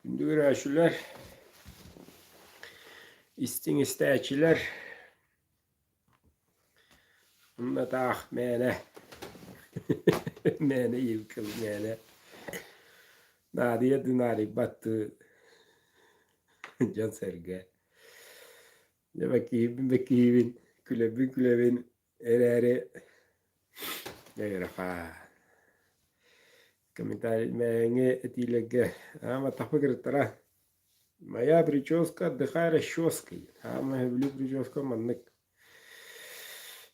Күндү көрөөччүлэр, истиҥ истээччилэр, уонна таах мээнэ, мээнэ иилкил мээнэ наадыйа да наадыйбат дьон-сэргэ. Дьэ бэккиһиибин бэккиһиибин, күлэбин күлэбин эрээри ыарахан. Комментарий мэҥэ этиилэргэ аама тахпы кырыттара Моя прическа отдыхай расческой. Аама сөбүлүүр прическа маннык.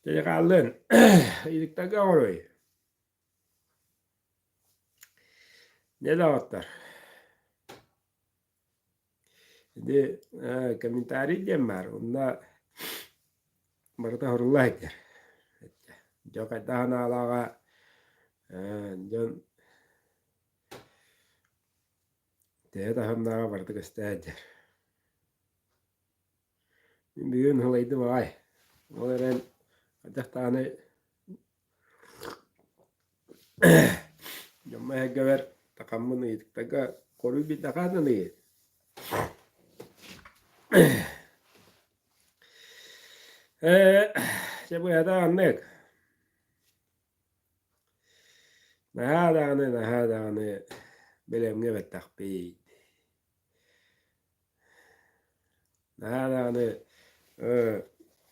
Дьэ хааллын. Ыйытыктарга оҥоруй. Дьэ доҕоттор. Ити комментарий диэн баар. Онно барыта сурулла сылдьар. Дьон хайдах санаалааҕа дьон төһө таһымнааҕа барыта көстө сылдьар. Мин бүгүн ылайдым аҕай. Ол эрэн хайдах даҕаны Дьоммор эһэргэбэр такаммын ыйытыктарга хоруй биэрдэххэ ыйыт. Ээ, дьэ быһата оннук. Наһаа даҕаны, наһаа даҕаны бэлэмҥэ бэттэхпит. Наһаа даҕаны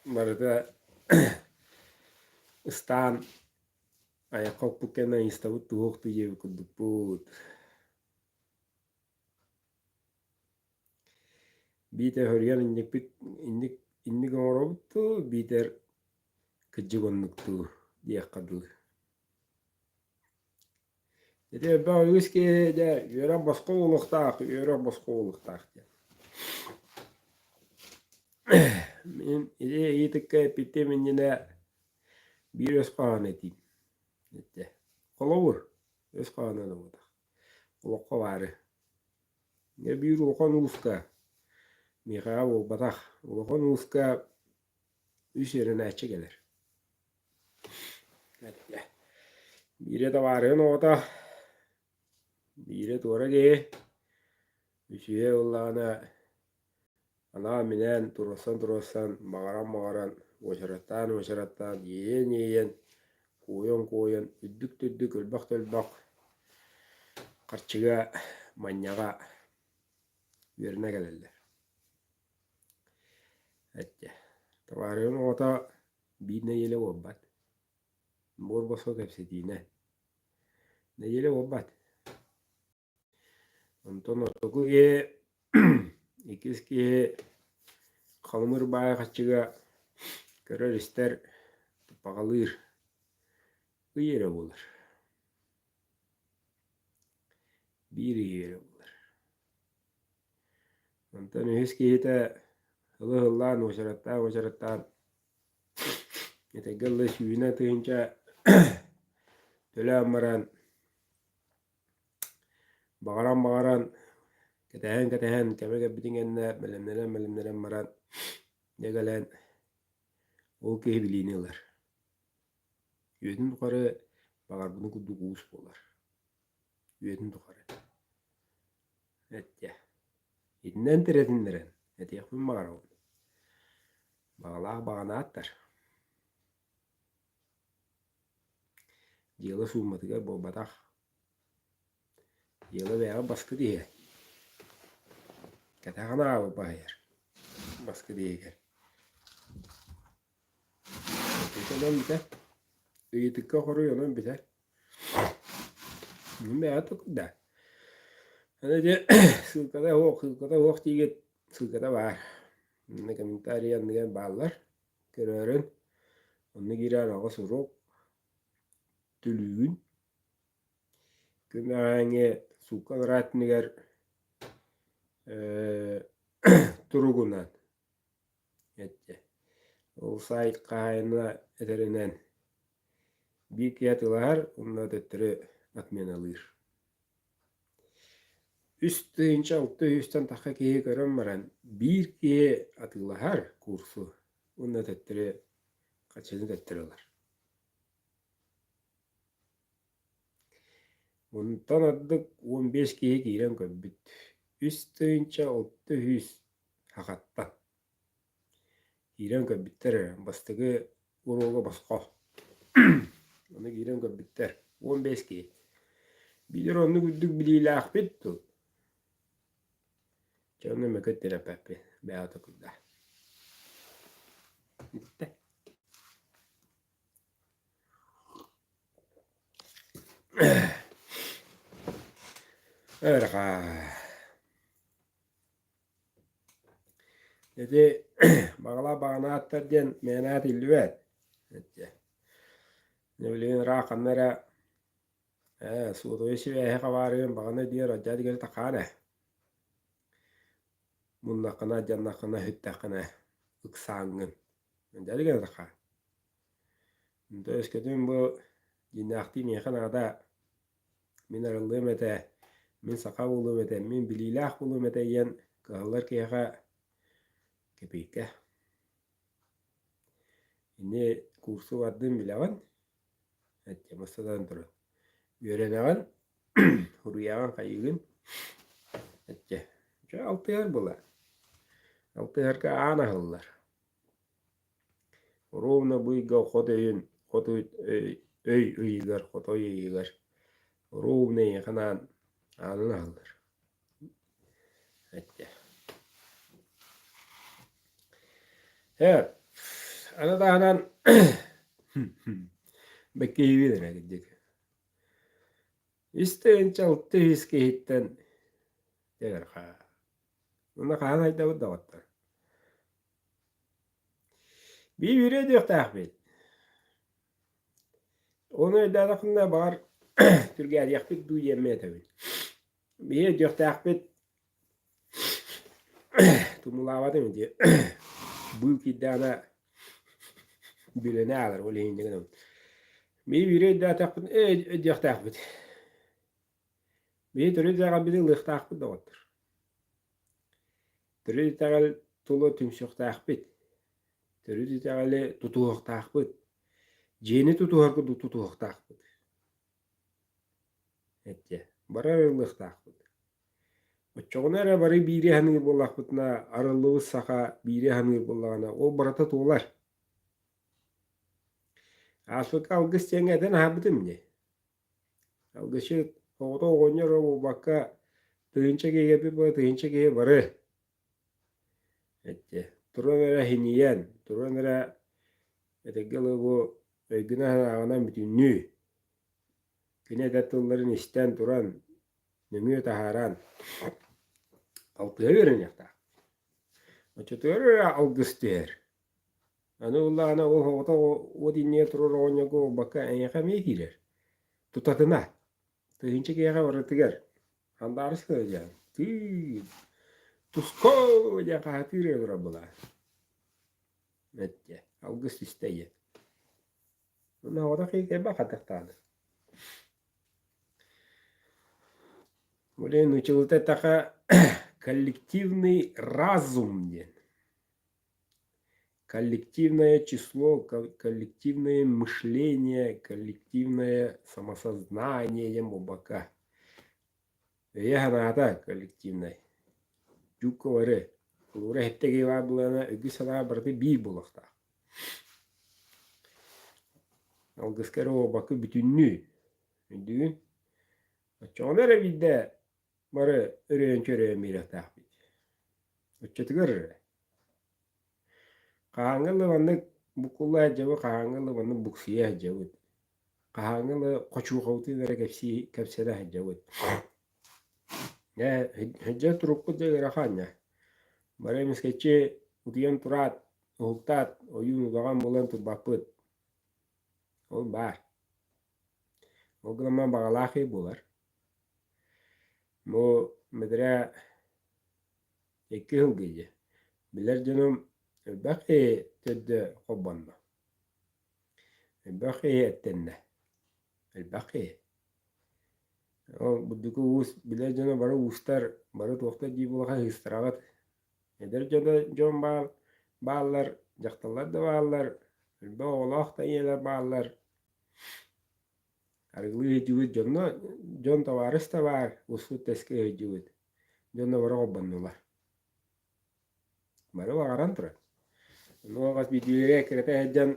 барыта ыстаан айахха укпут кэннэ ыйыстабыт туһуохтуу диэбит курдукпут. Биитэр хөрүйэн инникпит инник инник оҥоробут дуу, биитэр кырдьык оннук дуу диэххэ дылы. Ити элбэх үгүс киһи дьэ үөрэх босхо буолуохтаах, үөрэх босхо буолуохтаах диэн. Мин ити ыйытыкка эппитим иннинэ биир өс хоһооно этиим. Этэ. Холобур, өс хоһооно да буолбатах. Олоххо баары. Дьэ биир улахан ууска, миэхэҕэ буолбатах, улахан ууска үс үөрэнээччи кэлэр. Биирэ табаарыһын оҕото, биирэ туора киһи, үчүгэй буоллаҕына анаан-минээн туруорсан-туруорсан, баҕаран-баҕаран, уочараттаан-уочараттаан, иэйэн-иэйэн, куойан-куойан, үрдүк да үрдүк, өлбөх да өлбөх харчыга, манньаҕа үөрэнэ кэлэллэр. Эттэ, табаарыһым оҕото биир нэдиэлэ буолбат. Буор босхо кэпсэтиинэ. Нэдиэлэ буолбат. Онтон ортоку киһи, иккис киһи халымыр баай хаччыга көрөр-истэр, туппаҕалыыр ый эрэ буолар. Биир ый эрэ буолар. Онтон үһүс киһитэ ылы-ыллаан, уочараттаан-уочараттаан Этэҥҥэ ылла сүүнэ тыһыынча төлөөн баран баҕаран-баҕаран кэтэһэн-кэтэһэн кэмэ кэлбитин кэннэ бэлэмнэнэн-бэлэмнэнэн баран дьэ кэлэн ол киһи билиини ылар. Үйэтин тухары баҕарбытын курдук уус буолар. Үйэтин тухары. Эттэ. Итинэн тирэтиннэрэн этиэхпин баҕарабын. Баҕалаах баҕанааттар. Дьыала суумматыгар буолбатах. Дьыала бэйэҕэ баскыт иһэ. Кэтэҕин аабы баһыйар. Баскыт иһигэр. Онон бүтэр. Ыйытыкка хоруй онон бүтэр. Бэйэҕэ да. Аны ити ссылката суох, ссылката суох диигит, ссылката баар. Манна комментарий анныгар бааллар. Көрөөрүн. Онно киирэн аҕыс уруок төлүүгүн. Күн аайы суукка анараа туругунан эттэ. Ол сайт хаһаайына этэринэн биир киһи атыылаһар уонна төттөрү отменалыыр. 3 600-тэн тахса киһи көрөн баран биир киһи атыылаһар курсу уонна төттөрү харчыны төттөрү ылар. Онтон ордук 15 киһи киирэн көрбүт. 3600 сахаттан. Киирэн көрбүттэр эрэ, бастакы уруога босхо. Ону киирэн көрбүттэр. 15 киһи. Биир оннук үрдүк билиилээхпит дуу? Дьэ онно мөкө тирээппэппин, бэйэҕэ токуйдаа. Бүттэ. Ыарахан. Ити баҕалаах баҕанааттар диэн мээнэ этиллибэт. Билигин ыраах ханна эрэ ээ суотабай сибээһи хабаарыан баҕана диэр алдьаа диэри такаан ээ. Муннаххына, алдьаннаххына, сүттэххинэ ыксааҥҥын. Алдьаа диэри такаан. Онто өскөтүн бу дьиҥнээхтии миэхэ наада мин арыллыам этэ, мин саха буолуом этэ, мин билиилээх буолуом этэ диэн кыһаллар киһиэхэ кэпиэйкэ. Ини курсу бардын билэҕин, эттэ бастатан туран үөрэнэҕин, суруйаҕын хайыыгын, эттэ дьэ алтыһар буолар. Алтыһарга аан аһыллар. Ровно бу ыйга хот өйүн, хот өй ыйыгар, хотой ыйыгар ровно эйиэхэ анаан аанын аһыллар. Эттэ. Ээ, аны таһынан бэккиһиибин эрэ кырдьык. Үс тыһыынча 600 киһиттэн дьэ Уонна хаһан айдабыт доҕоттор? Биир үөрэ диэхтээхпит. Ону өйдөөтөхпүнэ баҕар түргээриэхпит дуу диэммин этэбин. Биһи өйдүөхтээхпит тумулаабатым ити быыл киирдэҕинэ бүлэнэ аалар ол иһин гынабын. Биһи биири өйдөөтөхпүт өйдүөхтээхпит. Биһи төрүт итэҕэлбитин ылыахтаахпыт доҕоттор. Төрүт итэҕэл тула түмсүөхтээхпит. Төрүт итэҕэли тутуһуохтаахпыт. Дьиэни тутуһар курдук тутуһуохтаахпыт. Эттэ, бары арыллыахтаахпыт. Оччоҕуна эрэ бары биири саныыр буоллахпытына, арыллыбыт саха биири саныыр буоллаҕына, ол барыта туолар. Ааспыкка алгыс диэҥҥэ этэн аһарбытым дии. Алгысчыт оҕото оҕонньор эрэ буолбакка, тыһыынча киһи кэлбит буолан тыһыынча киһи бары эттэ. Туран эрэ синийэн, туран эрэ этэргэ дылы бу өйгүнэн-санааҕынан бүтүннүү кини этэр тылларын истэн туран, нөҥүө таһааран алтыһа үөрэниэхтээх. Оччотугар эрэ алгыс түһэр. Аны ыллаҕына ол оҕото уот иннигэр турар оҕонньорго буолбакка эйиэхэ эмиэ киирэр. Тутатына. Тыһыынча киһиэхэ барытыгар хандаарыс диэн тыы туско диэн хаһытыыр эрэ турар былаа. Эттэ алгыс түстэ ийэ. Уонна оҕото киһи кэлбэх хатыхтааны. Блин, нууччалыыта эттэххэ коллективный разум диэн. Коллективное число, коллективное мышление, коллективное самосознание диэн буолбакка өйө-санаата коллективнай. Дьукка бары кулуура иһиттэ киһи баар буоллаҕына өйгө-санаа барыта биир буолуохтаах. Алгыска эрэ буолбакка бүтүннүү. Өйдүүгүн? Оччоҕуна эрэ биирдэ бары өрөйөн-чөрөйөн биэриэхтээхпит. Оччотугар эрэ. Хаһааҥҥы ылы маннык буккулла сылдьабыт, хаһааҥҥы ылы маннык буксуйа сылдьабыт. Хаһааҥҥы ылы хочуухабытын эрэ кэпсии кэпсэтэ сылдьабыт. Ээ, сылдьар турукпут да ыарахан дьэ. Бары эмискэччи утуйан тураат, уһуктаат, ойуун удаҕан буолан турбаппыт. Ол баар. Ол гынан баҕалаах киһи буолар. Бу бэтэрээ икки сылга дии билэр дьонум элбэх киһи төрдө холбонно, элбэх киһи эттэннэ, элбэх киһи. Ол бурдуку уус билэр дьоно бары уустар, бары туохтар дии буолаха ыыстараҕыт. Эдэр дьоно дьон баар бааллар, дьахталлар да бааллар, элбэх оҕолоох да ийэлэр бааллар. Арыгылыы сылдьыбыт дьонно дьон табаарыс да баар, устут тэскэ сылдьыбыт. Дьонно бары холбоннулар. Бары баҕаран турар. Онуоха хас биирдиилэрэ эккирэтэ сылдьан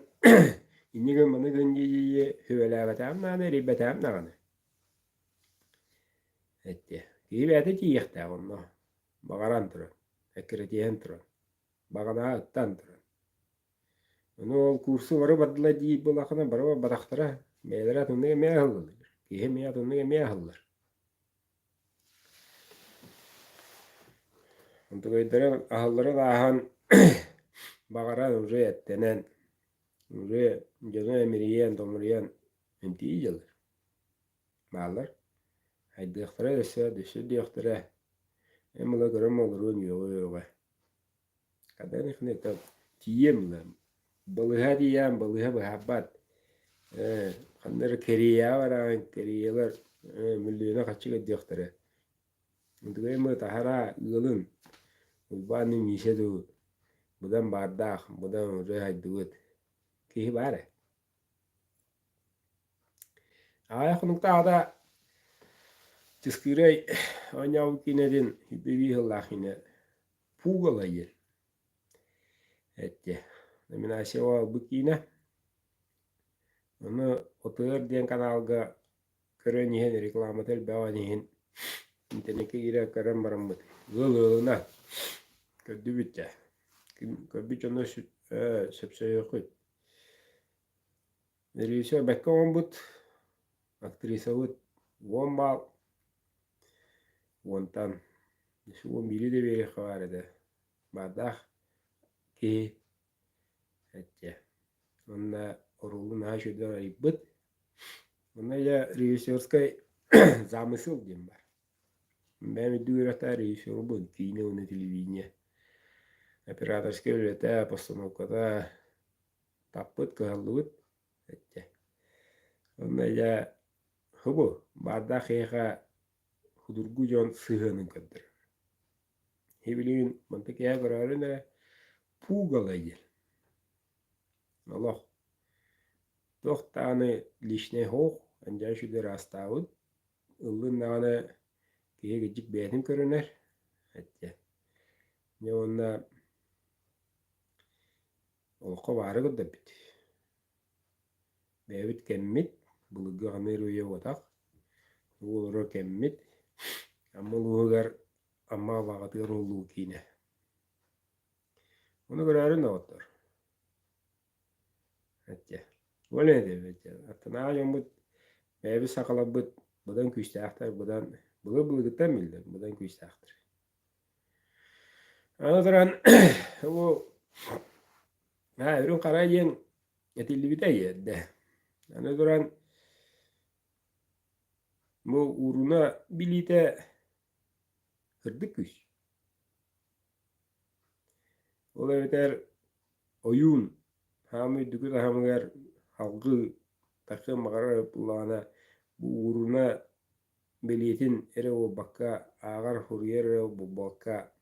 инньэ гын маны гын дии-дии сүбэлээбэтэҕим даҕаны, эрийбэтэҕим даҕаны. Эттэ. Киһи бэйэтэ тиийиэхтээх онно. Баҕаран туран, эккирэтиһэн туран, баҕанаҕа ыттан туран. Ону ол курсу бары бардылар диир буоллаххына бары барбатахтара, бэйэлэрэ атыннык эмиэ аһыллаллар. Киһи эмиэ атыннык эмиэ аһыллар. Онтукайдара аһылларын ааһан баҕаран уже эттэнэн, уже дьону эмирийэн-томоруйан эмтии дьыллар. Бааллар. Хайдыахтара өссө, өссө диэхтэрэ. Эн мала көрөн олоруон үөҕэ-үөҕэ. Когда тиийэм ыла балыыһа тиийээн балыыһа быһаарбат ээ ханна эрэ Кореяҕа бараҕын Кореялар ээ мөлүйүөнэ харчы көрдүөхтэрэ Ытыгыйым таһараа ыалын Уйбаан Миисэ дуу быдан баардаах быдан уже хайдыбыт киһи баар ээ Аҕыйах хонуктааҕыта Чыскыырай оонньообут киинэтин биир сыллаах киинэ Пугало диэн эттэ. Номинацияҕа ылбыт киинэ. Ону ОТР диэн каналга көрөн иһэн рекламата элбэҕин иһин интернеккэ киирэн көрөн бараммыт ыал ыалына көрдүбүт дьэ. Көрбүт дьоно сөпсөйүөххүт. Режиссер бэккэ оҥорбут, актрисабыт 10 баал, уонтан 11 да биэриэххэ баар этэ. Баардаах киһи эттэ. Уонна оруолун наһаа үчүгэйдик арыйбыт. Онно дьэ режиссерскай замысел диэн баар. Бэйэм үрдүк үөрэхтээх режиссербун, киинэ уонна телевидение. Операторскай үлэтэ, постановката таппыт, кыһаллыбыт эттэ. Онно дьэ хыбы баардаах киһиэхэ судургу дьон сыһыанын көрдөрөр. Билигин манта киһи көрөөрүн эрэ пугало диэн. Олох туох даҕаны личнэй суох, андьаа үчүгэй ыраастаабыт, ыллын даҕаны киһи кырдьык бэйэтин көрүнэр эттэ. Дьэ уонна Олоххо баары көрдөрбүт. Бэйэбит кэммит, былыргы ханыыр үйэ уотах, бу олорор кэммит, Амма улууһугар Амма абаҕатыгар уһуллуу киинэ. Ону көрөөрүн доҕоттор. Эттэ. Ол этэбит. Аттынааҕы дьоммут бэйэбит сахаларбыт быдан күүстээхтэр, быдан былыр-былыргыттан биллэр, быдан күүстээхтэр. Аны туран бу үрүҥ хара диэн этиллибитэ эрдэ. Аны туран бу ууруна билиитэ сырдык күүс. Ол эбэтэр ойуун хаамыы үрдүкү таһымыгар салгыы тахсыан баҕарар буоллаҕына бу ууруна бэлиэтин эрэ буолбакка, ааҕар, суруйар эрэ буолбакка,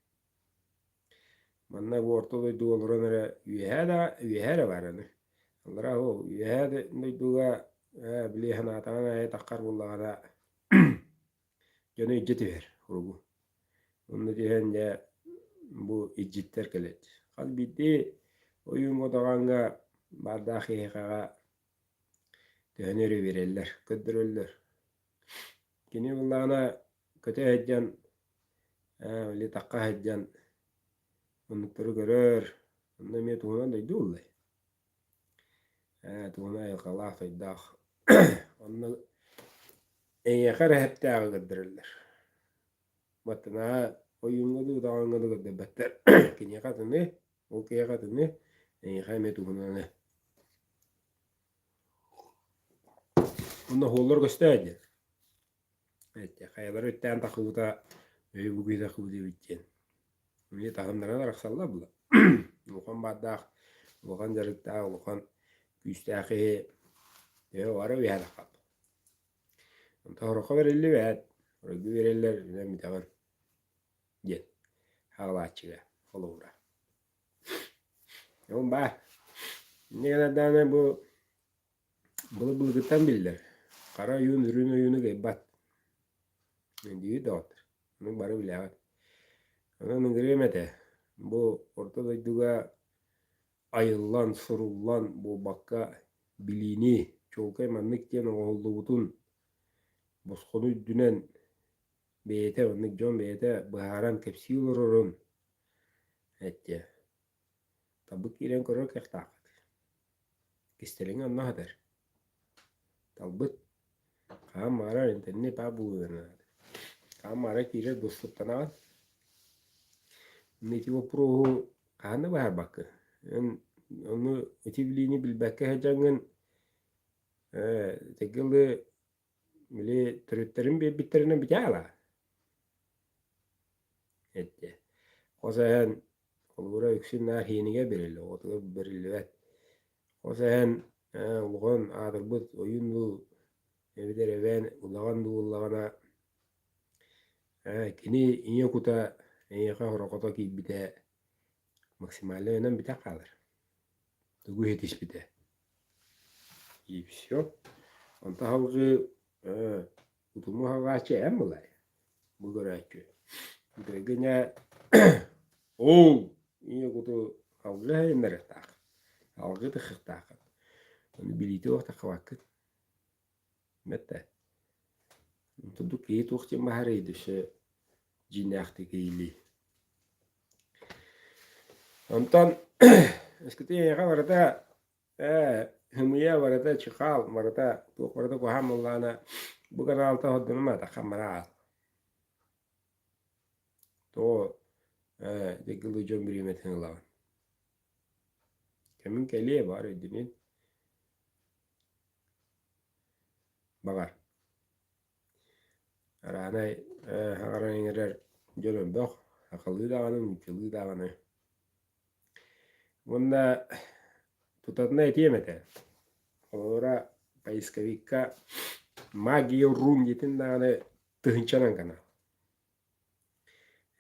манна бу орто дойдуга олорон эрэ үөһээ да үөһээ эрэ баар аны. Аллараа ол үөһээ дойдуга ээ били санаатаҕын аайы таххар буоллаҕына дьону илдьэ түһэр уругу. Онно түһэн дьэ бу илдьиттэр кэлэт. Хас биирдии ойууҥҥа удаҕаҥҥа баардаах киһиэхэҕэ төһөнү эрэ биэрэллэр, көрдөрөллөр. Кини буоллаҕына көтө сылдьан, били тахха сылдьан оннуктары көрөр, онно эмиэ туһунан дойду ыллай. Туһунан айылҕалаах тойдоох. Онно эйиэхэ эрэ сөптөөҕү көрдөрөллөр. Баттанаа ойууҥҥа дуу, удаҕаҥҥа дуу көрдөрбөттөр. Киниэхэ атыны, ол киһиэхэ атыны, эйиэхэ эмиэ туһунаны. Онно оһуоллар көстөө диэн. Хайалара үттээн тахыбыта өйү бугуй тахыбыт эбит диэн. Эмиэ таһымнаран арахсаллар була. Улахан баардаах, улахан дьарыктаах, улахан күүстээх киһи төһө бары үөһэ таххат. Онтон сороххо бэриллибэт, оройго биэрэллэр, үлэм бүтэҕин диэн хаалааччыга холобура. Ол баар. Инньэ гынан даҕаны бу былыр-былыргыттан биллэр. Хара ойуун үрүҥ ойууну кыайбат. Диир доҕоттор. Ону бары билэҕит. Онон ыҥырыам этэ, бу орто дойдуга айыллан, суруллан буолбакка билиини чуолкай маннык диэн оҥоһуллубутун босхону үрдүнэн бэйэтэ оннук дьон бэйэтэ быһааран кэпсии олорорун эттэ. Талбыт киирэн көрөр кыахтааххыт. Кистэлэҥи онно аһатар. Талбыт хаан маарар интернет баар буолуон наада. Хаан маара киирэр доступтанаҕын. Ити боппуруоһу хаһан да быһаарбаккын. Эн ону ити билиини билбэккэ сылдьаҥҥын ээ тегылы били төрүттэрин биэрбиттэринэн бүтээ Эттэ. Хос эһэн холобура үксүн наар иһиэнигэр бэриллэр, оҕотугар бэриллибэт. Хос эһэн улахан аатырбыт ойуун дуу эбэтэр эбээн улахан дуу буоллаҕына кини ийэ кута эйиэхэ хорохото киирбитэ максимальнай онон бүтэн хаалар. Тугу иһитиспитэ. И все. Онтон салгыы Утуму аҕааччы эн былай, бу көрөөччү. Дойгуня ол ийэ куту алгыы айаннарыахтаах, алгыы тахыахтааххын. Ону билиитэ суох таххыбаккын. Бэтэ. Тудук киһи туох диэн баһарый өссө дьиҥнээхтик иилии. Онтон өскөтүн эйиэхэ барыта Ээ, ымыйа барыта чыхаал, барыта туох барыта куһаҕан буоллаҕына, бу каналта сордонума, таххан бара аал. Тоҕо ээ дьэ дьон бириэмэтин ылаҕын. Кэмиҥ кэлиэ баар өйдөнүн. Баҕар. Араанай ээ хаҕаран иҥэрэр дьон элбэх, сахалыы даҕаны, нууччалыы даҕаны. Уонна тутатына этиэм этэ, холобура, поисковикка «Магия Рум» диэтин даҕаны тыһыынчанан гына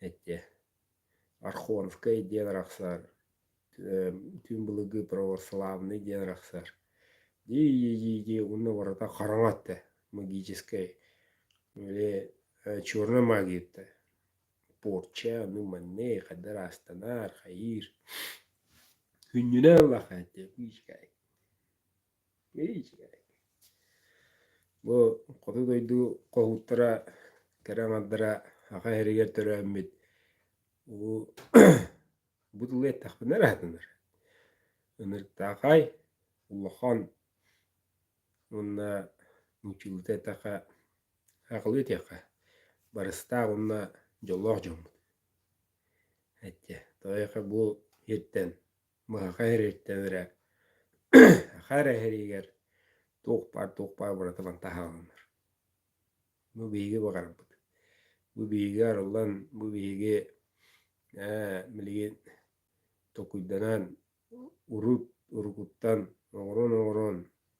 эттэ. Архонскай диэн арахсар, түүн былыргы православный диэн арахсар. Дии-дии-дии уонна барыта хараҥа этэ, магическай, или черная магия этэ. Порча, ону манны хайдах ыраастанар, хайыыр. Күннүнэн ыллахха Бу хоту дойду хоһууттара, кэрэ аҥардара саха сиригэр төрөөммүт бу бу тылы эттэхпинэ эрэ сатанар. Ынырыктаахай, улахан уонна нууччалыыта эттэххэ Аҕалыы этиэххэ, барыстаах уонна дьоллоох дьоммут. Эттэ, тоҕо бу иһиттэн, мыһаха иһириттэн эрэ саха эрэ иһэригэр туох баар туох баар барыта мантан аһаҕаланар. Бу биһиги баҕарбыт. Бу биһиги арыллан, бу биһиги ээ билигин толкуйданан Урут урукуттан оҥорон-оҥорон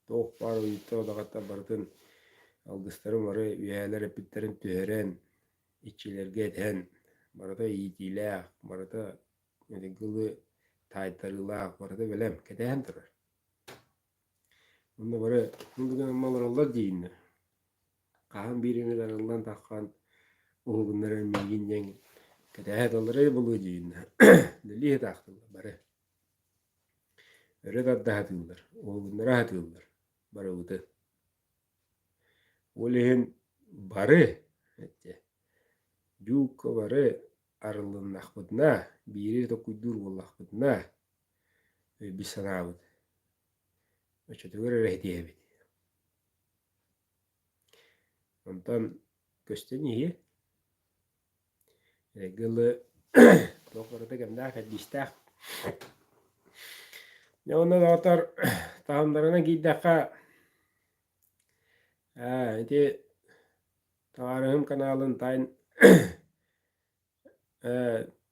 туох баар ойууттан-удаҕаттан барытын алгыстарын бары үөһээлэр эппиттэрин түһэрэн, иччилэргэ этэн, барыта иитиилээх, барыта ытыгылыы таайтарыылаах, барыта бэлэм, кэтэһэн турар. Онно бары мин бүгүн ама олороллор диигиннэр. Хаһан биир эмит арыллан таххан уһугуннарар миигин диэн кэтэһэ сыталлара буолуо диигиннэ. Үлэлии сытаахтыыллар бары. Өрө тарда сатыыллар, уһугуннара сатыыллар барыбытын. Ол иһин бары эттэ дьуукка бары арыллыннахпытына, биири толкуйдуур буоллахпытына өйбүт санаабыт оччотугар эрэ ситиһэбит. Онтон көстөн иһиэ. Эргэ дылы туох барыта кэмнээх кэрдиистээх. Дьэ уонна доҕоттор таһымнарынан киирдэххэ ээ ити табаарыһым каналын тайн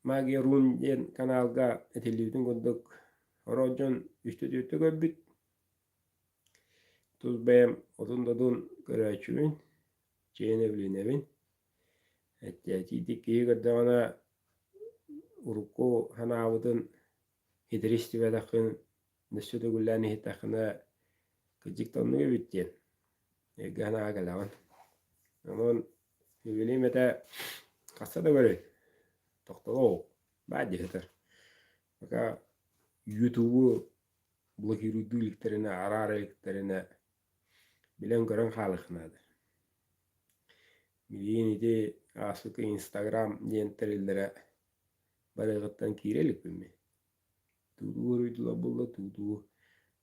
Магия Рун диэн каналга этиллибитин курдук сорох дьон үстэ-түөртэ көрбүт. Тус бэйэм отун-додун көрөөччүбүн, чиэһинэ билинэбин. Этиитик киһи көрдөҕүнэ урукку санаабытын ситэри истибэтэххин, өссө төгүллээн иһиттэххинэ кырдьык да оннук эбит диэн өйгө санааҕа кэлэҕин. Онон Билим этэ хаста да көрүн. Тохтолоо, баа дии сытар. Пока ютубу блокируйдуу иликтэринэ, араара иликтэринэ билэн-көрөн хаалыах наада. Билигин ити ааспыкка Инстаграм диэн тэриллэрэ барыаҕыттан киирэ иликпин мин. Туутуу уруйдулар буолла, туутуу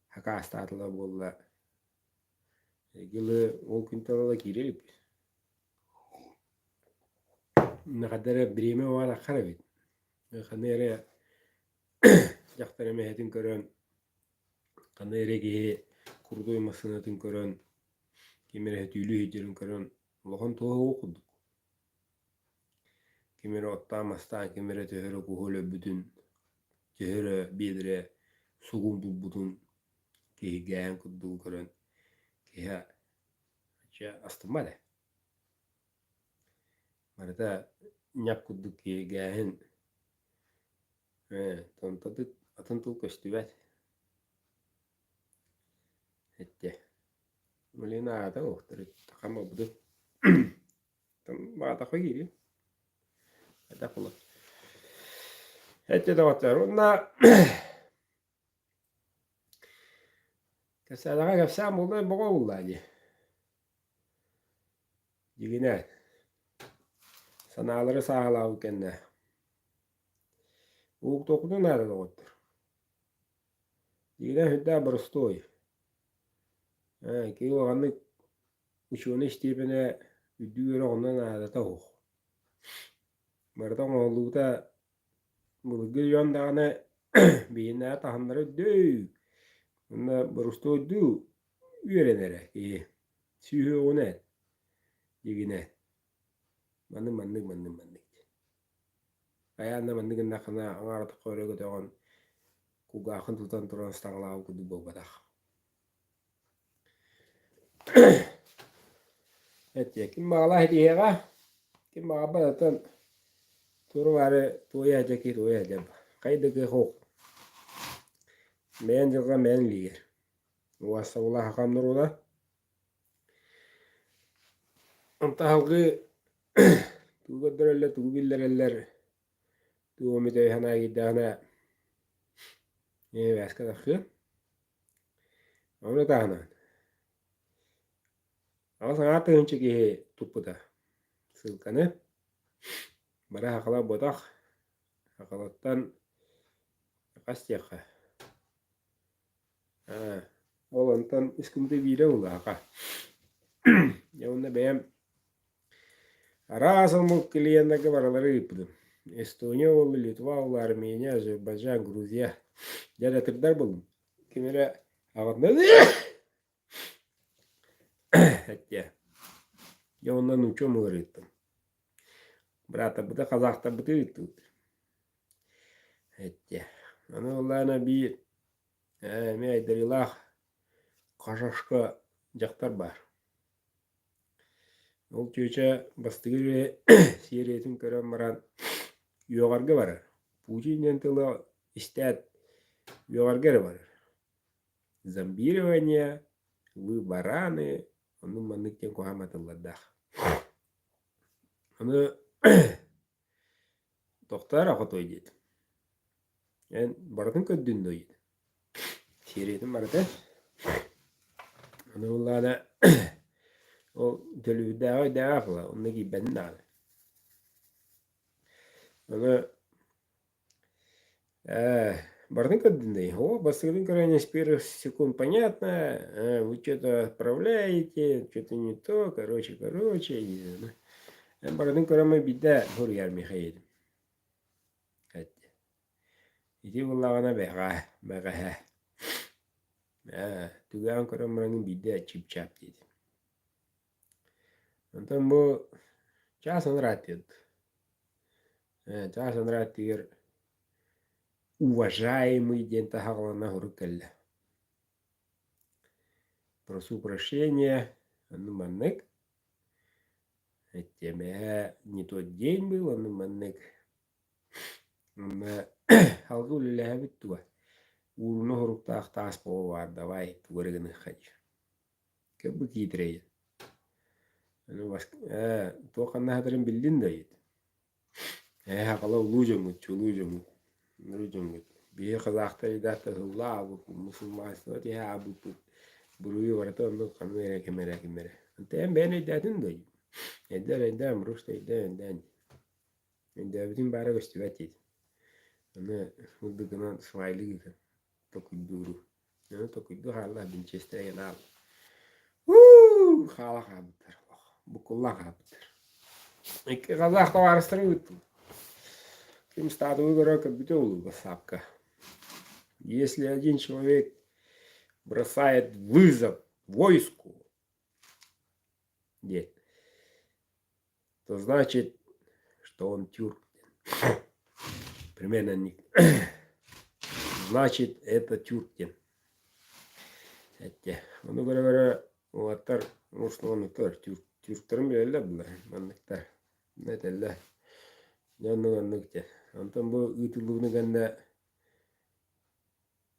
хакаастаатылар буолла. Эгилы ол күнтэн ыла киирэ иликпит. Хайда эрэ бириэмэ уһаан эбит. Ханна эрэ дьахтар эмэһэтин көрөн, ханна эрэ киһи крутой массыынатын көрөн, ким эрэ түүлүү сылдьарын көрөн улахан туһа курдук. Ким эрэ оттоон-мастаан, ким эрэ төһө эрэ куһу өлөрбүтүн, төһө эрэ биэдэрэ сугун булбутун киһиргээһин курдугу көрөн киһи чэ астыммат ээ. Барыта ньап курдук киһиргээһин ээ онтон атын тыл көстүбэт. Эттэ. Блин аата уохтар хам ылбытым. Баатахха киириим. Хайдах буолар. Эттэ доҕоттор уонна кэпсээтэҕэ кэпсээн буолла боҕо буллаа дии. Дьигинэ санаалары сааһылаабыт кэннэ ууктуохпутун наада доҕоттор. Дьигинэ сүрдээх боростуой. Ээ, киһи улаханнык учуонай истиэпэнэ үрдүк үөрэх онно наадата суох. Барыта оҥоһуллубута былыргы дьон даҕаны биһиннээх таһымнара үрдүк. Уонна боростуойдуу үөрэнэрэ киһи. Сүһүөҕүнэн, дьигинэ. Маннык маннык маннык маннык диэн. Хайаан да маннык гыннаххына аҥаар атахха өрө көтөҕөн кулгааххын тутан туран ыстаҥалаабыт курдук буолбатах. Эттиэ, ким баҕалаах итиһиэҕэ, ким баҕарбат оттон туругары туойа сылдьар киһи туойа сылдьар хайда кыах суох. Бэйэҥ дьылҕаҥ бэйэҥ илиигэр. Уоссабылаах хахам норуота. Онтон салгыы тугу көрдөрөллөр, тугу биллэрэллэр, тугу эмит өй-санаа киирдэҕинэ эбээскэ тахсыа. Ону таһынан 8,5 тыһыынча киһи туппута ссылканы. Бары сахалар буотах. Сахалартан хас диэххэ Аа, ол онтон үс күнтэ биирэ улааха. Дьэ уонна бэйэм араас омук клиеннарга барылары ыыппытым. Эстония буолла, Литва буолла, Армения, Азербайджан, Грузия. Дьэ эрэ буллум. Ким эрэ аҕатынан эттэ. Дьэ онно нуучча омугар ыыттым. Бырааттарбыты казахтарбыты ыыттыбыт. Эттэ. Аны ыллаана биир Ээ, эмиэ айдарыылаах хашашка дьахтар баар. Ол чүөчэ бастакы сиэриэтин көрөн баран үөҕэргэ барар. Путин диэн тылы истээт үөҕэргэ эрэ барар. Зомбирование, вы бараны, оннук-маннык диэн куһаҕан тыллардаах. Аны Тохтоо эрэ хотуой диэтим. Эн барытын көрдүн дуо диэтим. Сиэриэтин барыта. Аны буоллаҕына ол төлөбүрдээҕи өйдөөҕө буолла, онно киирбэтин даҕаны. Аны ээ барытын көрдүн дии. О, бастакытын көрөн с первых секунд понятно, э, вы что-то отправляете, что-то не то, короче, короче, Эн барытын көрөн биирдэ суруйар Михаил. Ити буоллаҕына бэҕээ, бэҕэһээ. Ээ, түгэҕин көрөн баран биирдэ чип-чап диэтим. Онтон бу чаас анараа диэт. Ээ, чаас анараа өттүгэр уважаемый диэн таһаҕалана сурук кэллэ. Прошу прощения, оннук маннык. Эттиэмэ не тот день был, оннук маннык. Онно салгыы үлэлээбит дуо? Ууруна соруктаах таас буола баар давай тугу эрэ гыныахха диир. Кэлбит киитэрэйин. Аны бас ээ туох ханна сытарын биллин да ыйыт. Ээ, сахалар улуу дьоммут, чулуу дьоммут, улуу дьоммут. Биһиги казахтар идата ыһылла аабыппыт, мусульманство тиһэ аабыппыт. Буруйу барыта оннук ханна эрэ ким эрэ ким эрэ. Эн бэйэн өйдөөтүн дуо? Өйдөөн, өйдөөн, просто өйдөөн, өйдөөн. Өйдөөбүтүҥ баара көстүбэт диэтим. Аны ылдыгынан смайлик ыытан токуйдууру. Аны токуйдуу хаалла, бинчиэстэрэ гына аал. Уу, хаала хаалбыттар. Буккуллан хаалбыттар. Икки казах табаарыстары ыыттым. Ким статую көрө көрбүтэ улуу бассаапка. Если один человек бросает вызов войску, диэн, то значит, что он тюрк. Примерно значит, это тюрк диэн. Этте. Ону көрө-көрө уолаттар муслуонуктар тюрктарын билэллэр булар манныктар. Этэллэр. Дьэ оннук оннук диэн. Онтон бу ыытыллыбыны кэннэ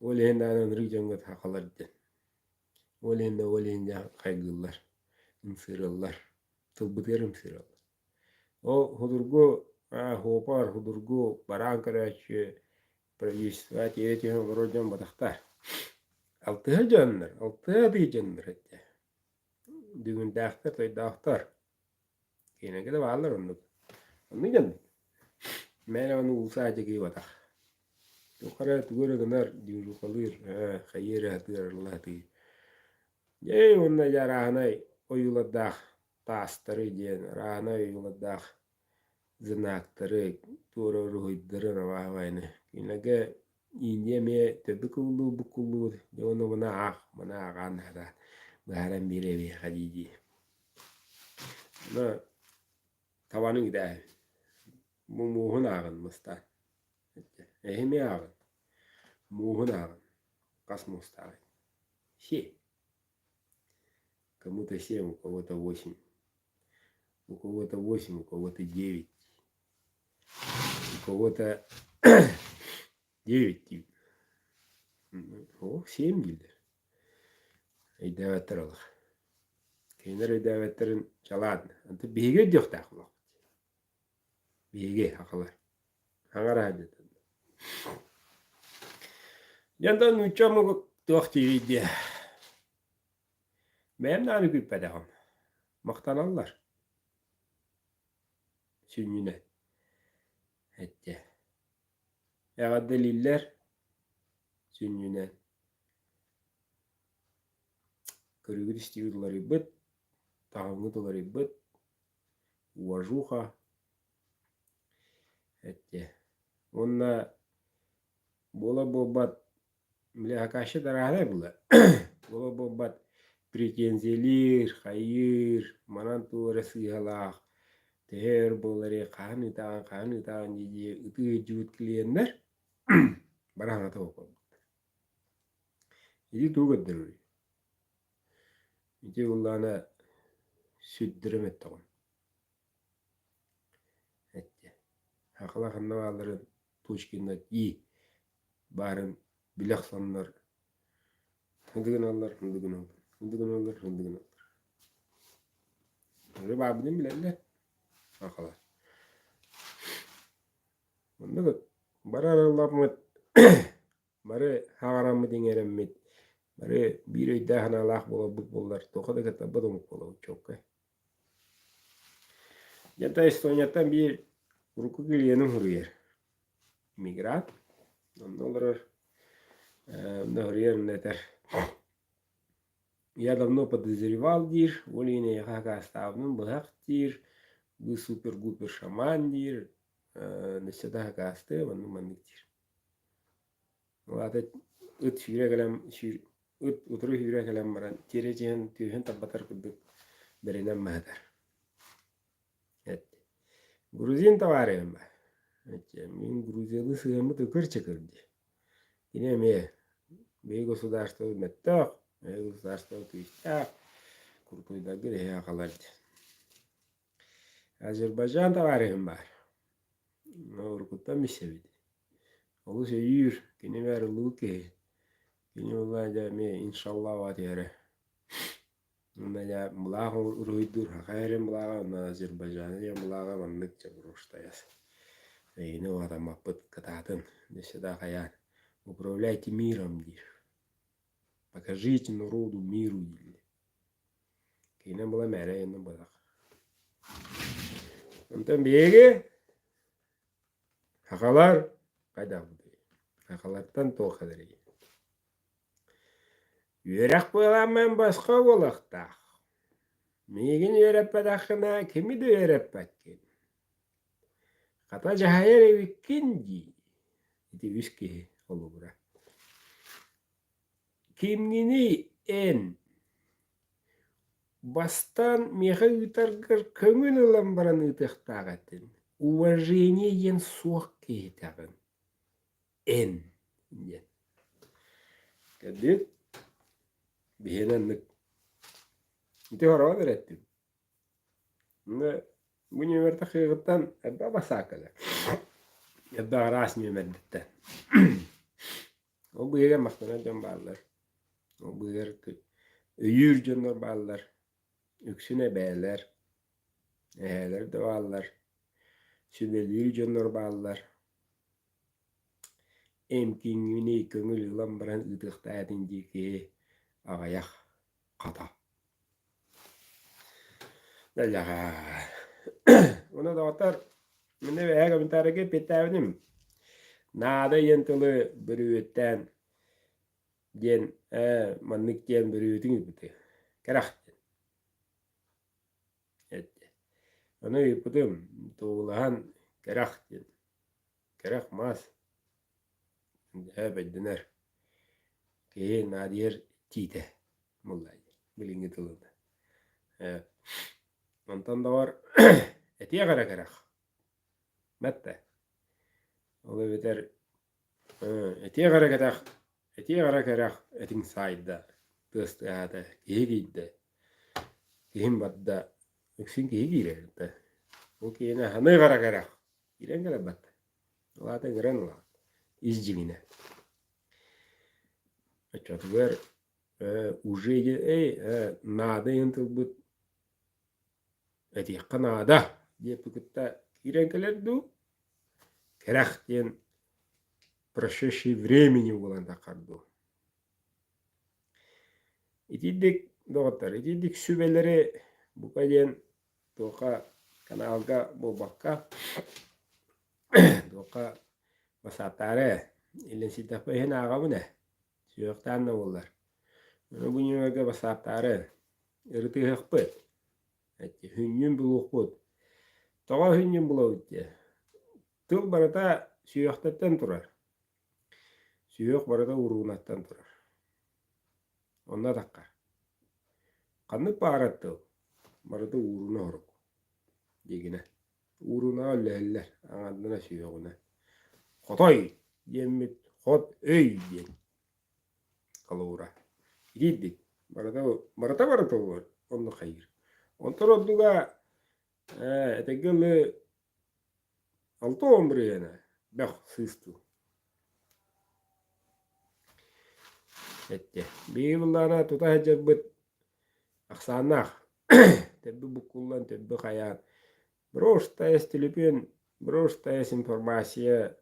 ол иһин даҕаны ынырык дьоҥҥо сахалар диэн. Ол иһин да ол иһин дьэ хайгыыллар, ымсыыраллар, тылбытыгар ымсыыраллар. Ол судургу суопар, судургу бараан көрөөччү правительство тиэрэ түһэн олорор дьон батахтар. Алтыһа дьоннор, алтыһа атыы дьоннор этэ. Дүҥүрдээхтэр, тойдоохтор. Киинэгэ да бааллар оннук. Оннук дьон. Мээнэ ону уулусса дьэгийбатах. Туох эрэ тугу эрэ гынар, дьуурукалыыр, ээ, хайыы эрэ сатыыр, арылла сатыыр. Дьэ уонна дьэ арааһынай ойуулардаах таастары диэн, арааһынай ойуулардаах знактары, туора уруһуйдары абааһы Кинилэргэ Индия эмиэ төрдү кыллыы буккуллуур, дьэ уонна маны аах, маны ааҕаан наада быһааран биэриэхэ дии-дии. Аны табаны ыытаа Бу мууһун ааҕын мастаан. Эһи эмиэ ааҕын. Мууһун ааҕын. Хас муустааҕый? Семь. Кому-то семь, у кого-то восемь. У кого-то восемь, у кого-то девять. У кого-то девять диир. О, семь дииллэр. Өйдөөбөттөр олох. Кинилэр өйдөөбөттөрүн чалаан. Антон биһиги өйдүөхтээх буолуохпут. Биһиги сахалар. Хаҥара диэтэ. Дьэ онтон нуучча омугу туох диирий диэ. Бэйэм даҕаны күүппэтэҕим. Махтаналлар. Сүнньүнэн. Эттэ. Эҕэрдэлииллэр. Сүнньүнэн. Көрүүгүт-истиигит уларыйбыт, таһымҥыт уларыйбыт, уважуха эттэ. Уонна буола-буолбат били Акаша арааһынай буолар. Буола-буолбат претензиялиир, хайыыр, манан туох эрэ сыыһалаах, төһө өр буоларый, хаһан ыытаҕын, хаһан ыытаҕын дии-дии ытыы сылдьыбыт клиеннэр бары саҥата суох буолбуттар. Ити тугу көрдөрөрүй? Ити буоллаҕына сүрдэрим эттэҕим. Эттэ. Сахалар ханна баалларын Пушкина и баарын билэ охсоннор ынды гыналлар, ынды гыналлар, ынды гыналлар, ынды гыналлар. Ыры баабытын билэллэр сахалар. Оннук бары арылламмыт Бары хаҕараммыт иҥэрэммит, бары биир өйдөөх-санаалаах буоларбыт буоллар, туохха да кыттарбат омук буолабыт чуолкай. Дьэ, Эстонияттан биир урукку клиеным суруйар. Мигрант. Онно олорор, онно суруйар, онно этэр. Я давно подозревал диир, ол иһин эйиэхэ сакаастаабытым быһах диир, вы супер-гупер шаман диир, өссө да сакаастыам, оннук маннык диир. Ол аата ыт сүүрэ кэлэн ыт утары сүүрэ кэлэн баран тиэрэ түһэн түөһүн тарбатар курдук бэринэн баһытар. Эт. Грузин товарыһым баар. Мин грузиялыы сыһыаммыт ыкыр-чыкыр дии. Кини эмиэ биһиги государство мөттөөх, биһиги государство күүстээх, куртуйдаргын эһэ аҕалар дии. Азербайджан товарыһым баар. Уруккуттан билсэбит. Олус өйүүр, кини бээр ыллыбыт киһи. Кини буоллаҕа дьэ эмиэ иншаллах түһэрэ. Уонна дьэ былаах уруһуйдуур саха эрин былааҕа уонна Азербайджаны диэн былааҕа маннык дьэ буруштайас. Эйигини уһатаммаппыт кытаатын, өссө да хайаан управляйте миром диир. Покажите народу миру дииллэр. Киинэ була мээрэ иннин буолах. Онтон биһиги сахалар хайдахпытый? Сахалартан туох кэлэрий? Үөрэх буоламмын босхо буолуохтаах. Миигин үөрэппэтэххинэ кими да үөрэппэккин. Хата дьаһайар эбиккин дии. Ити үс киһи холобура. Кимҥиний эн? Бастаан миэхэ ыытаргар көҥүл ылан баран ыытыахтаах этин. Уважение диэн суох киһитэҕин. Эн диэн. Кырдьык, биһиэнэ оннук. Ити хороҕон эрэ эттим. Бу нүөмэр тахыаҕыттан элбэх бассаап кэлэр. Элбэх араас нүөмэрдиттэн. Ол быыһыгар махтанар дьон бааллар. Ол быыһыгар өйүүр дьоннор бааллар. Үксүн эбээлэр, эһээлэр да бааллар. Сүбэлиир дьоннор бааллар. Эмкиҥҥини көҥүл ылан баран ыытыахтаах этиҥ дии киһи аҕыйах хата. Уонна доҕоттор, мин эбэһээ комментарийга эппиэттээбитим. Наада диэн тылы бүрүөттээн диэн ээ маннык диэн бүрүөтүн ыыппыты. Кэрэх диэн. Эттэ. Ону ыыппытым, туоһулаһан кэрэх диэн. Кэрэх мас. Ээ бэйдэнэр. Киһи наадыйар тиитэ буолла билиҥҥи тылынан. Ээ онтон доҕор этиэх эрэ кэрэх. Бэрт Ол эбэтэр этиэх эрэ кэтэх, этиэх эрэ кэрэх этиҥ саайда, тыас тыаһаата, киһи киирдэ, киһим барда, үксүн киһи киирэр да. Ол киһини аһыныах эрэ кэрэх, киирэн кэлэр барда. Ол аата ыҥыран ылаҕын, ис дьиҥинэ. Оччотугар уже эй наада диэн тылбыт этиэххэ наада диэппи кытта киирэн кэлэр дуу, кэрэх диэн прошедший времени буолан таххар дуу. Итирдик доҕоттор, итирдик сүбэлэри бука диэн туохха каналга буолбакка туохха басааттаары иллэнсийдэхпэ иһин ааҕабын ээ сүһүөхтээн да буоллар. Ону бу ньымарга басааттаары ырытыһыахпыт Хүнньүн булуохпут. Тоҕо хүнньүн булабыт диэ? Тыл барыта сүһүөхтэртэн турар. Сүһүөх барыта уруунаттан турар. Онно атахха. Ханнык баҕарар тыл барыта ууруна оһорук диигинэ. Уурунаҕа үллэһэллэр, аҥардана сүһүөҕүнэ. Хотой диэммит хот өй диэн холобура. Итиирдик. Барыта барыта барыта онно хайыыр. Онтон ордуга ээ этэҥҥэ ылы 60 бырыһыана бөх сыыс дуу. Эттэ. Биһиги былаана тута сылдьарбыт ахсааннаах. Төрдү буккуллан, төрдү хайаан. Брошь төлөпүөн, брошь информация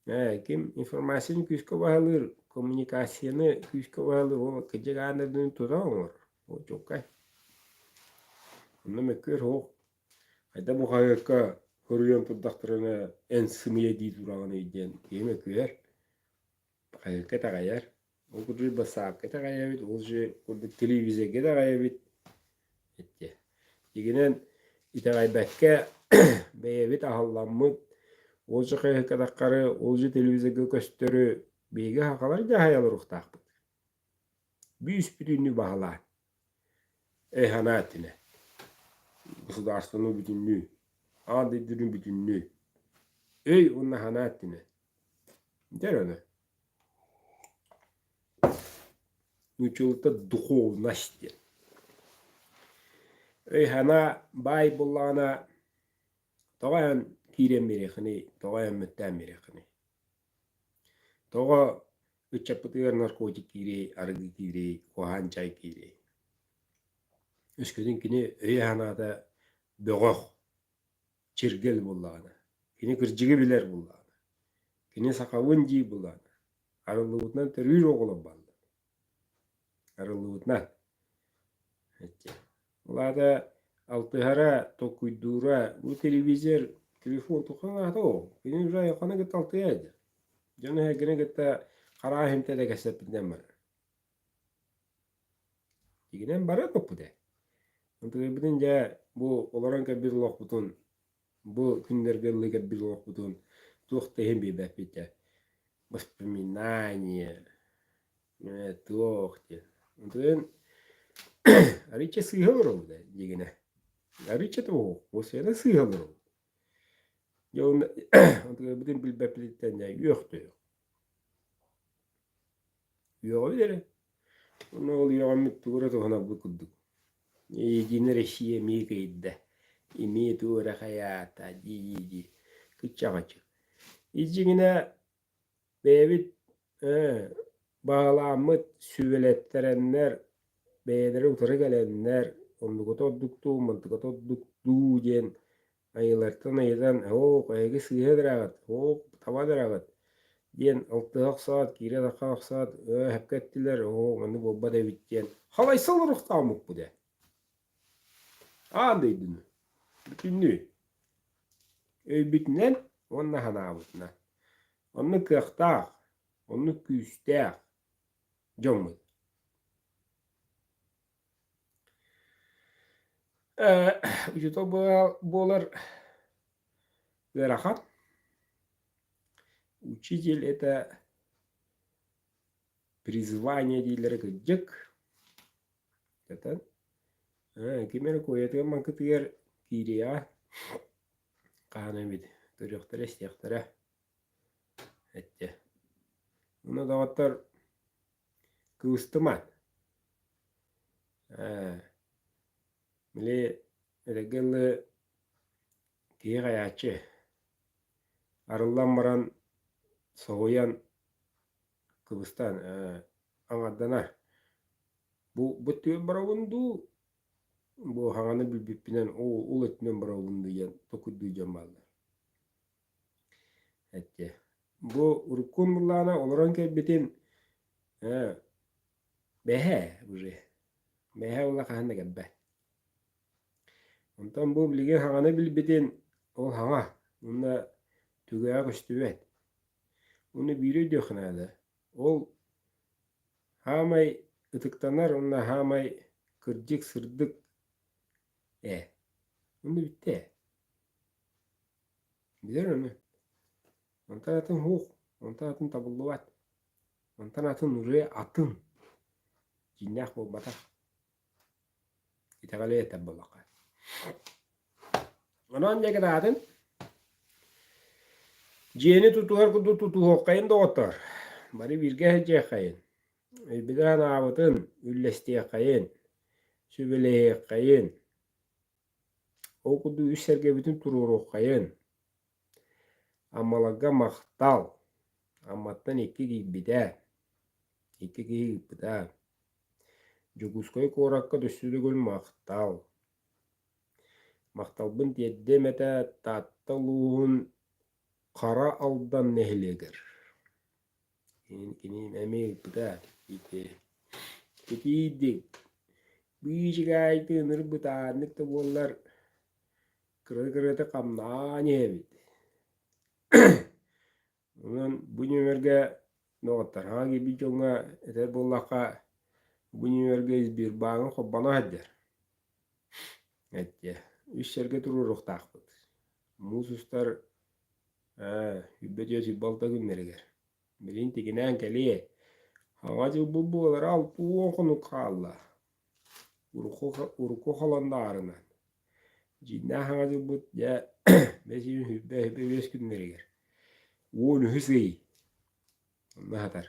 Ээ, ким информацияны күүскэ баһылыыр, коммуникацияны күүскэ баһылыыр, ол кырдьык аан дойдуну тута оҥорор. Ол чуолкай. Онно мөккүөр суох. Хайда бу хаһыакка суруйан турдахтарына эн сымыйа дии тураҕыный диэн киһи мөккүһэр. Хаһыакка итэҕэйэр. Ол курдук бассаапка итэҕэйэбит, ол же курдук телевизорга итэҕэйэбит. Ити. Дьиҥинэн итэҕэйбэккэ бэйэбит аһылламмыт, ол же хаһыакка ол же телевизорга көстөрү биһиги сахалар дьаһайа олоруохтаахпыт. Бүүс-бүтүннүү баһылаан. Эй санаа өттүнэ. Государствоны бүтүннүү, аан дойдуну бүтүннүү. Өй уонна санаа өттүнэ. Дьэ эрэ Нууччалыыта духовность диэн. Өй-санаа баай буоллаҕына тоҕо эн киирэн биэриэххиний, тоҕо эн мөттөөн биэриэххиний? Тоҕо ыччаппытыгар наркотик киириэй, арыгы киириэй, куһаҕан чай киириэй? Өскөтүн кини өйө-санаата бөҕөх, чиргэл буоллаҕына. Кини кырдьыгы билэр буоллаҕына, кини сахабын дии буоллаҕына, арыллыбытынан төрүүр оҕолор бааллар. Арыллыбытынан. Ол аата алтыһара, толкуйдуура, бу телевизор, телефон туххан аата ол. Кини уже айылҕаны кытта алтыһа сылдьар. Дьон эһэргини кытта хараҕа иһимтэ да кэпсэппитинэн барар. Тигинэн барыа туппут ээ. Онтукайбытын дьэ бу олорон кэлбит олохпутун, бу күннэргэ ыллыы кэлбит олохпутун туох да иһин биэрбэппит дьэ. Воспоминание, ээ туох диэн. Онтукайын арыычча сыыһа олоробут ээ дьигинэ. Арыычча туох, уосуйана сыыһа олоробут. Дьэ уонна онтукайбытын билбэппититтэн дьэ үөхтүөх. Үөҕэбит эрэ. Уонна ол үөҕэммит тугу эрэ туһанарбыт курдук. Единая Россия эмиэ кыайда, эмиэ тугу эрэ хайаата дии-дии кыччаҕаччы. Ис дьиҥинэ бэйэбит ээ баҕалааммыт сүбэлэттэрэннэр, бэйэлэрэ утары кэлэннэр, оннуката ордук дуу, мантыката ордук дуу диэн Айыылартан ыйытан, «Һоок, эһиги сыыһа ыраҕыт, һоок, таба ыраҕыт» диэн алтыһа охсоот, киирэ-тахха охсоот, «Ээ, сөпкө эттилэр, һоок, маннык буолбат эбит» диэн халайса олоруохтааммыппыт ээ. Аан дойдуну бүтүннүү өйбүтүнэн уонна санаабытынан. Оннук кыахтаах, оннук күүстээх дьоммут. Учуутал буолар ыарахан. Учитель это призвание дииллэрэ кырдьык. Этэн ким эрэ куойатыгар маҥкытыгар киириэҕэ хаһан эмит көрүөхтэрэ-истиэхтэрэ эттэ. Уонна доҕоттор кыбыстымаҥ Ээ, били эргэ дылы киһи хайааччы, арыллан баран соһуйан кыбыстан ээ аҥарданар. Бу бу түөн барабын дуу, бу хаҥаны билбиппинэн ол ол өттүнэн барабын дуу диэн толкуйдуур дьон бааллар. Эттэ. Бу уруккун былаана олорон кэлбитин ээ Бэһээ уже, бэһээ уола хаһан да кэлбэт. Онтон бу билигин хаҥаны билбитин ол хаҥа уонна түгэҕэ көстүбэт. Уонна биири өйдүөххэ наада. Ол хаамай ытыктанар уонна хаамай кырдьык сырдык ээ. Уонна бүттэ ээ. Билэр ону. Онтон атын суох, онтон атын табыллыбат. Онтон атын ырыа атын, дьиҥнээх буолбатах. Итэҕэли этэр буоллахха. Онон дьэ кытаатын дьиэни тутуһар курдук тутуһуоххайын доҕоттоор. Бары бииргэ сылдьыаххайын. Өйбүтүн-санаабытын үллэстиэххэйин, сүбэлэһиэххэйин. Ол курдук үс сэргэбитин туруоруоххайын. Аммаларга махтал! Амматтан икки киирбитэ, икки киһи ыыппыта. Дьокуускай куоракка өссө төгүл махтал! Махталбын тиэрдиэм этэ Таатта улууһун Хара Алдан нэһилиэгэр. Кини эмиэ ыыппыта ити. Итиийдик, быычыкаайдык ынырбытааннык да буоллар Кыра-кырата хамнаан иһэбит. Онон бу нүөмэргэ доҕоттор, хаҥа киирбит дьоҥҥо этэр буоллахха, бу нүөмэргэ Сбербааҥы холбоно сылдьар. Эттэ, үс сэргэ туруоруохтаахпыт. Муус устар ээ, 24 26 күннэригэр. Билигин тигинээн кэлиэ. Хаҥа дьылбыт буолара 60 хонук хаалла. Урукку, урукку халандаарынан. Дьиҥнээх Саҥа дьылбыт дьэ бэс ыйын 20 үөс күннэригэр 13 ый онно сатар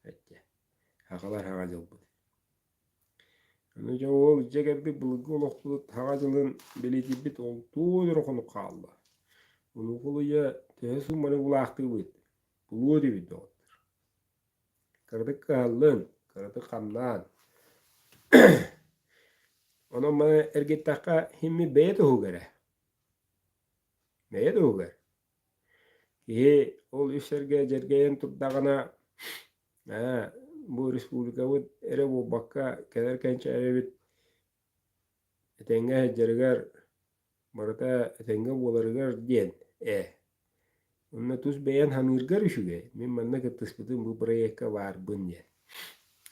эттэ сахалар Саҥа дьылбыт. Аны дьэ ол дьэ кэлбит былыргы олохпут Саҥа дьылын бэлиэтиирбит ол туох эрэ хонук хаалла. Онуоха ыйа төһө суумманы булаахтыыбыт, булуо этибит доҕоттор. Кыратык кыһаллын, кыратык хамнаан. Онон маны эргиттэххэ, син бэйэ туһугар эрэ. Бэйэ туһугар. Киһи ол үс сэргэ дьэргэйэн турдаҕына, ээ, бу республикабыт эрэ буолбакка, кэлэр кэнчээрибит этэҥҥэ сылдьарыгар, барыта этэҥҥэ буоларыгар диэн ээ. Онно тус бэйэн саныыргар үчүгэй, мин манна кыттыспытым бу проекка баарбын диэн.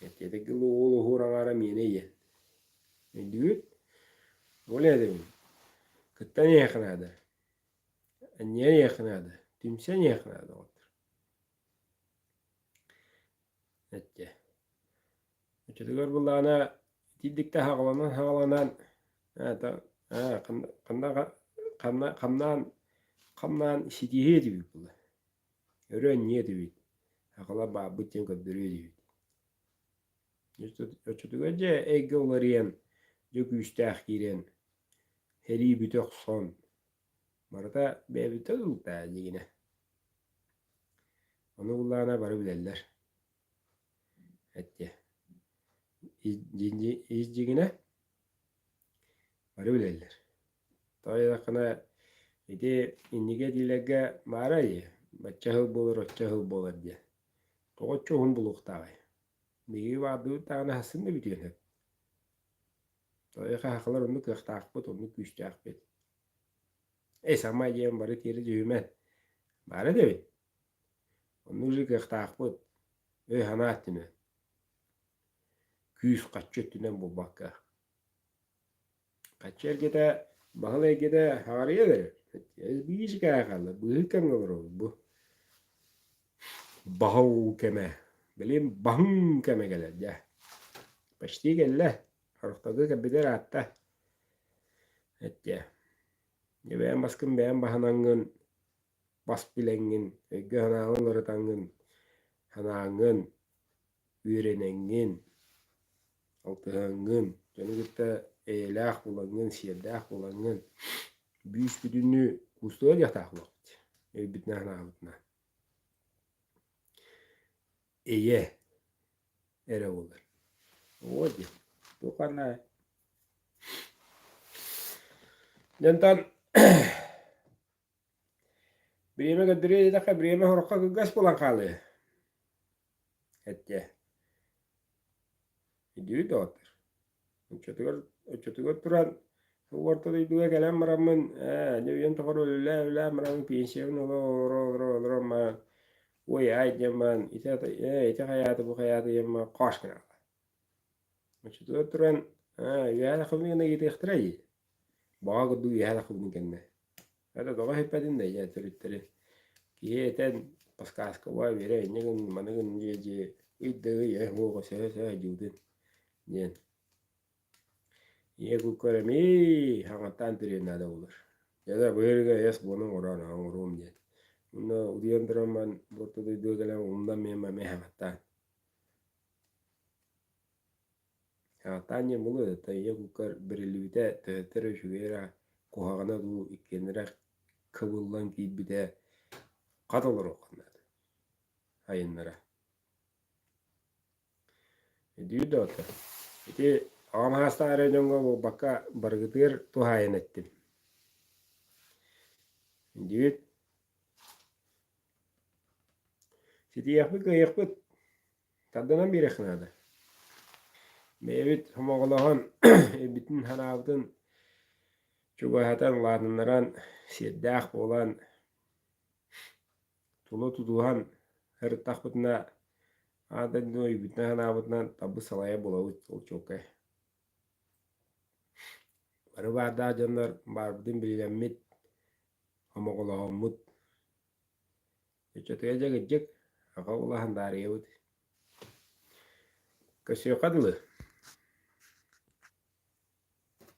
Этиэтэ уол уһуур аҥаара миэнэ ийэ. Өйдүүгүт? Ол этэбин. Кыттан иһиэххэ наада. Анньыан иһиэххэ наада. Түмсэн иһиэххэ наада оҕоттор. Эттэ. Оччотугар былаана итирдиктэ хаҕаланан-хаҕаланан ханна ханна хамнаан хамнаан ситиһиэ этибит буолла. Өрө анньыа этибит. Хахала баабыт диэн көрдөрүө этибит. Оччотугар дьэ эйгэ уларыйан, дьэ күүстээх киирэн, сэрии бүтэ охсон, барыта бэйэбиттэн тутулуктаах дьигинэ. Ону буллаҕына бары билэллэр. Эттэ. Ис дьиҥинэ бары билэллэр. Тоҕо диэтэххинэ ити инники этиилэргэ баара дии, бачча сыл буолар, оччо сыл буолар диэн. Тоҕо оччо уһун булуохтааҕый? Биһиги баардыбыт даҕаны сарсын да бүтүөн сөп. Тоҕо хаһаахылар оннук кыахтаахпыт, оннук күүстээхпит. Эй, сама диэн бары тиэрэ түһүмэн. Баара да эбит. Оннук уже кыахтаахпыт. Өй-санаа өттүнэн. Күүс хаччы өттүнэн буолбакка. Хаччы эргэтэ, баһыл эйгэтэ хаҕарыйа берэр. Биир кэҕэ хаалла, быыһык кэмҥэ олоробут бу. Баһыл кэмэ. Билигин баһыҥ кэмэ кэлэр дьэ. Почти кэллэ. Сорохторго кэлбитэ ыраатта. Эттэ. Дьэ бэйэм баскын бэйэм баһынаҥҥын бас билэҥҥин, өйгө-санааҕын уларытаҥҥын, санааҥҥын, үөрэнэҥҥин, алтыһаҥҥын, дьону кытта эйэлээх буолаҥҥын, сиэрдээх буолаҥҥын бүүс-бүтүннүү куустуга диэхтээх буолуохпут өйбүтүнэн-санаабытынан. Эйэ эрэ буолар. Вот диэн. Туохханна Дьонтон Бириэмэ көрдөрүө диэтэххэ, бириэмэ сороххо кылгас буолан хаалыа эттэ. Өйдүүр доҕоттор. Оччотугар, оччотугар туран орто дойдуга кэлэн бараммын, ээ, дьэ үйэм тухары үлэлээ-үлэлээн бараммын пенсиябын ыла олоро-олоро олорон баран, ой аай диэн баран, ити ээ, ити хайаата, бу хайаата диэн баран хоос гынаҕын. Оччотугар туран, аа, үөһээ таххыбын ыйытыахтара дии. Баҕа курдук үөһээ таххыбытын кэннэ. Это тоҕо иһиппэтин да ийэ төрүттэри. Киһи этэн подсказкаба биэрэ инньэ гын, маны гын дии-дии ый да ый э уоҕа сөһө-сөһө дьуутун диэн. Ийэ куккар эмиий хаҥаттаан түриэн наада буолар. Дьэ да быһыырыга эс буолан оҥороон оҥоруом диэн. Уонна утуйан туран баран бу орто дойдуга кэлэн умнан миэн эмиэ хаҥаттаан. Ааттаан диэн буолуо да, ийэ куккар бэриллибитэ төһөтө эрэ үчүгэй эрэ, куһаҕана дуу иккиэннэрэ кыбыллан киирбитэ хат олоруоххун наада айыннара. Өйдүүр да оттон. Ити аҕам саастаах эрэ дьоҥҥо буолбакка барыгытыгар туһаайан эттим. Өйдүүр. Ситиһиэхпит, кыайыахпыт. Тардынан биэриэххэ наада. Бэйэбит сомоҕолоһон, өйбүтүн-санаабытын чугаһатан, улаатыннаран, сиэрдээх буолан, тула тутуһан сырыттахпытына, аан дойдуну өйбүтүнэн-санаабытынан табы салайа булабыт ол чуолкай. Бары баардаах дьоннор баарбытын билинэммит, омоҕолоһоммут Оччотугар дьэ кырдьык, аҕа улахан даарыйабыт. Көрсүөххэ дылы.